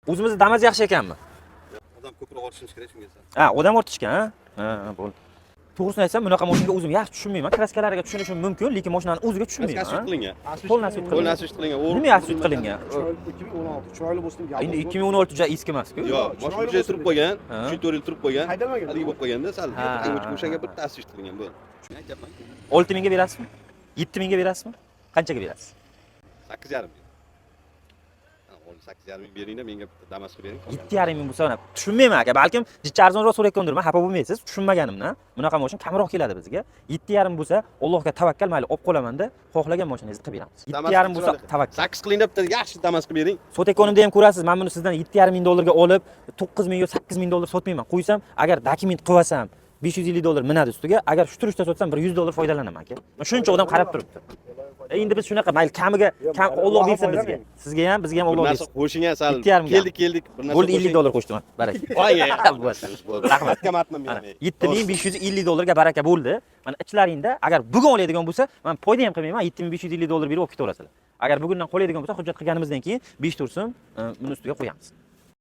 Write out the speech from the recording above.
O'zimizni Damas yaxshi ekanmi? Odam ko'proq ortishimiz kerak shunga sal. Ha, odam ortishgan, ha? Ha, bo'ldi. To'g'risini aytsam, bunaqa mashinaga o'zim yaxshi tushunmayman. Краска lariga tushunishim mumkin, lekin mashinani o'ziga tushunmayman. Освет qilingan. Полный освет Полный qilingan. Освет qilingan. Nima освет qilingan? 2016 chiroyli bo'lsin. Endi 2016 juda eski emas-ku. Yo'q, mashina joyi turib qo'ygan, Ha. 3-4 yil turib qo'ygan. Haydalmagan. Haligi bo'lib qolganda sal Ha. o'shanga bitta освет qilingan bo'ldi. Aytyapman. 6 mingga berasizmi? 7 mingga berasizmi? Qanchaga berasiz? 8,5 ming. Ha, 8,5 ming beringda, menga bitta Damas qilib bering. 7,5 ming bo'lsa, mana tushunmayman aka, balkim jicha arzonroq so'rayotgandirman, xafa bo'lmaysiz, tushunmaganimdan. Bunaqa mashina kamroq keladi bizga. 7,5 bo'lsa, Allohga tavakkal, mayli, olib qolamanda, xohlagan mashinangizni qilib beramiz. 7,5 bo'lsa, tavakkal. 8 qilingda bitta yaxshi Damas qilib bering. Sotayotganimda ham ko'rasiz, men buni sizdan 7,5 ming dollarga olib, 9 ming yo 8 ming dollar sotmayman. Qo'ysam, agar документ qilib olsam, 550 dollar minadi ustiga, agar shu turishda sotsam, bir 100 dollar foydalanaman aka. Shuncha odam qarab turibdi. Endi biz shunaqa, mayli, kamiga kam, Alloh bersin bizga. Sizga ham, bizga ham Bir Alloh narsa bersin. qo'shing sal. 7,5 ga. Keldik, keldik. Bir narsa Bo'ldi, 50 qo'shing. Dollar qo'shdim. Baraka. Voy. Bo'ldi. Rahmat. Kamatman Mana men. 7550 dollarga baraka bo'ldi. Mana ichlaringda agar bugun oladigan bo'lsa, men foyda ham qilmayman, 7550 dollar berib olib ketaverasizlar. Agar bugundan qoladigan bo'lsa, hujjat qilganimizdan keyin 5 tursin, buni ustiga qo'yamiz.